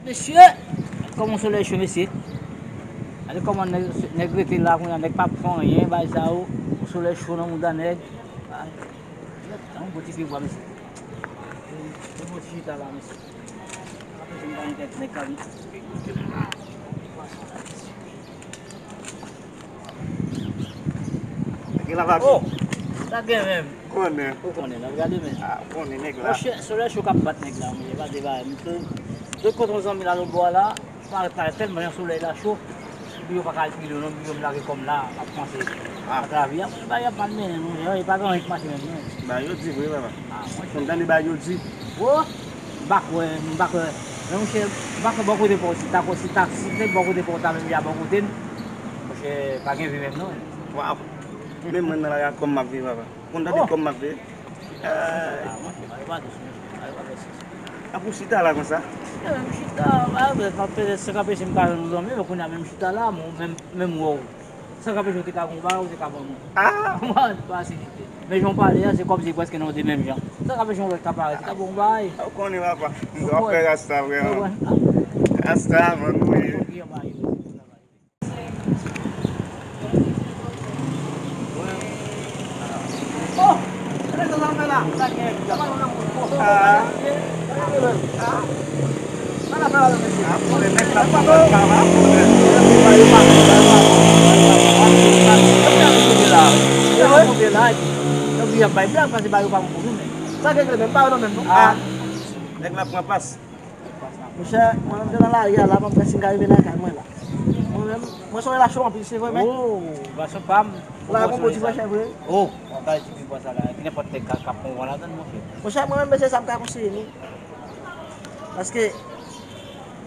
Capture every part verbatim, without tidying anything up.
Mesye, kòman solèy cho, mesye? Gade kòman nèg, nèg rete la kounye a, nèg p ap fè anyen, bay sa yo, solèy cho nan mouda nèg. Ay, yon bon ti pye bwa, mesye. Yon bon ti chita la, mesye. Apre, se m pa gen tèt nèg la, wi. Gen la, papi. Oh, sa gen menm. Konnen. Ou konnen, n ap gade men. Ah, ou konnen nèg la. Monchè, solèy cho k ap bat nèg la, monchè, pa de bagay. M te, te kote yon zanmi la lòt bò a la, parèt la, tèlman jan solèy la cho, epi yo pa ka al pi lwen non, epi yo m lage kò m la, m ap panse a travay a, monchè, bagay ap mal mennen, monchè, e pa gen anyen k mache menm non. Bagay yo di vre, papa. Ah, monchè. Ou konn tande bagay yo di. Oh, m pa kwè, m pa kwè. Men monchè, m pa kwè bò kote pa w, si ta, si ta, si te bò kote pa w ta menm ya bò kote m, monchè, pa gen vi menm non. Waw. Menm mwen nan lari a kò m m ap viv, papa. Ou konn tande kò m m ap viv? Ah, monchè, bagay pa dous, monchè. Bagay pa dous. Ap ou chita la konsa? E, menm chita, bagay, sa k ap anpeche m ka jwenn yon zanmi, men kounye a menm chita la, menm, menm wè w. Sa k ap anpeche w te ka gon bagay, ou te ka ban mwen. Ah! Mwen, fasilite. Men jan w pale a, se kòmsi prèske nou de menm jan. Sa k ap anpeche yon lòt ka parèt, se ka ban yon bagay. Ou konnen, papa. M w ap fè rasta vrèman. Rasta, man, wi. Oh! Sa gen sa fè la? Sa gen sa fè la? Ah. Ah. Sa la fè la, mesye? Ah, konnen nèg la pa fè sa, pa konnen. Yo monte la, epi yo ap bay blag, paske ba yo pa bon pou nou menm. Sa gen menm, pa yo nan menm non. Ah. Nèg la pran pas. Monchè, mwen menm te nan lari a la, m ap wè si m ka rive lakay mwen la. Mwen menm, mwen sonje la cho anpil, se vre, men. Oh, gason pa m. La, gon bon ti frèchè vre. Oh, w ap gade ti pye bwa sa la, nenpòt nèg ka, ka pran w ladann, monchè. Monchè, mwen menm, mesye, sa m ka konseye nou. Paske,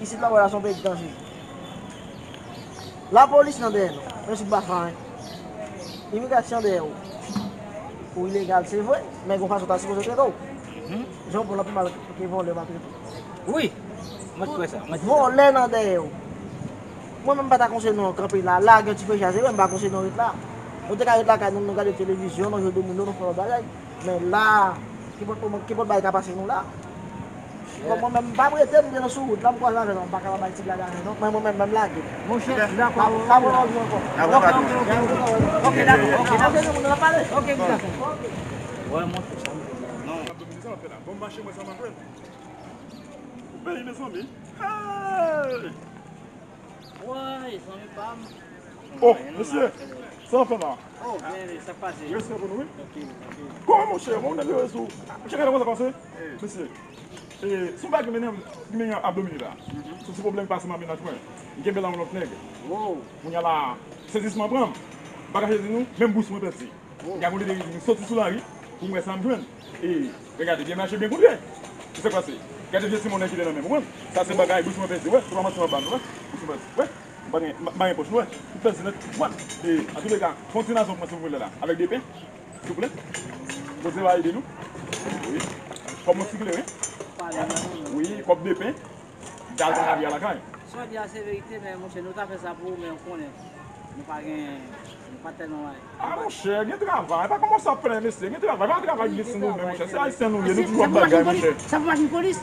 isit la, w wè la, se yon peyi ki danjere. Lapolis nan dèyè nou, menm si nou pa fè anyen. Imigrasyon dèyè w. Ou ilegal, se vre, men gon fason ta sipoze trete w. Jan w pran l pi mal ke vòlè maltrete w. Wi, mwen kwè sa. Vòlè nan dèyè w. Mwen menm, m pa ta konseye nou kanpe la, lage yon ti frèchè, se vre, m pa konseye nou ret la. Nou te ka ret lakay nou, nou gade televizyon, nou jwe domino, nou fè lòt bagay. Men la, kenpòt moman, kenpòt bagay ka pase nou la. Bon, mwen menm, m pa m rete, m te nan sou wout la, m kwaze avè l, m pa ka bay ti blag avè l non, men mwen menm, m lage. Monchè, dakò. N ap, n ap wè lòt jou ankò. Ok, ok, ok, ok. Ok, dakò, ok, ok. Gen moun nan pale. Ok, dakò. Wè, monchè, sa m di la, non. Bon, mache, mwen, sa m ap fè. Ou peyi, mezanmi. Hey! Woy, zanmi pa m. Oh, mesye, sa w ap fè la? Oh, byen, sa k pase? Respè pou nou, wi. Tranquille, tranquille. Kòman, monchè, bon, nèg yo sou. Monchè, gade kòman sa pase. Mesye, e, se yon bagay ki mennen, ki mennen ap domine la. Se yon ti pwoblèm pase nan mennaj mwen. M kenbe la yon lòt nèg. Kounye a la, sezisman pran m. M pa kache di nou, menm bous mwen pèdi. M ka konte de ri vini soti sou lari pou m wè sa m jwenn. E, regade, byen mache, byen kontre. Ou se pase. Gade vye ti monnen ki te nan men m, ou konprann? Sa se bagay, bous mwen pèdi, wè. Se pa manti m ap ba nou, wè. Bous mwen pèdi, wè. M pa gen, m pa gen pòch, wè. M pèdi nèt, wè. E, antouleka, fè yon ti nazon pou mwen, silvouplè, la. Avèk de pen, silvouplè. Poze va ede nou. Wi. Kòb mwen sikile, wi. Wi, kòb de pen. Dal nan lavi a lakay. Sa w di a se verite, men monchè, nou ta fè sa pou ou, men ou konnen, nou pa gen, nou pa tèlman bay. Ah, monchè, gen travay. Pa kòmanse ap plenn, mesye. Gen travay. Pa travay plis nou menm, monchè. Se ayisyen nou ye, nou toujou ap bagay, monchè. Sa pou machin polis?